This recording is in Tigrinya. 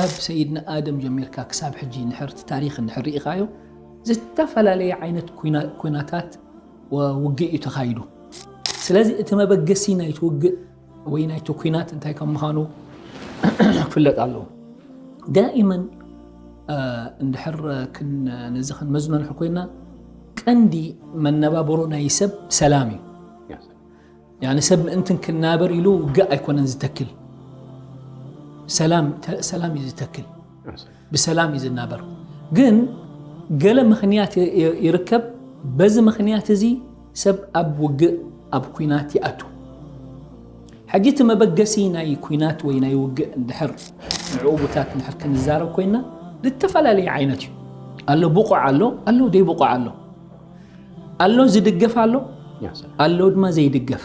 ካብ ሰይድና ኣደም ጀሚርካ ክሳብ ሕጂ ንሕርቲ ታሪኽ እንድሕር ርኢኻዮ ዝተፈላለየ ዓይነት ኩናታት ውግእ እዩ ተኻይዱ። ስለዚ እቲ መበገሲ ናይቲ ውግእ ወይ ናይቲ ኩናት እንታይ ከም ምዃኑ ክፍለጥ ኣለዎ። ዳኢመን እንድሕር ነዚ ክንመዝኖ ንሕር ኮይና ቀንዲ መነባበሮ ናይ ሰብ ሰላም እዩ። ያኒ ሰብ ምእንትን ክናበር ኢሉ ውግእ ኣይኮነን ዝተክል። ሰላም ሰላም እዩ ዝተክል። ብሰላም እዩ ዝናበር። ግን ገለ ምኽንያት ይርከብ። በዚ ምኽንያት እዚ ሰብ ኣብ ውግእ ኣብ ኩናት ይኣቱ። ሕጂ እቲ መበገሲ ናይ ኩናት ወይ ናይ ውግእ እንድሕር ንዕኡ ቡታት እንድሕር ክንዛረብ ኮይና ዝተፈላለየ ዓይነት እዩ ኣሎ። ብቑዕ ኣሎ፣ ኣሎ ደይብቑዕ ኣሎ። ኣሎ ዝድገፍ ኣሎ፣ ኣሎ ድማ ዘይድገፍ።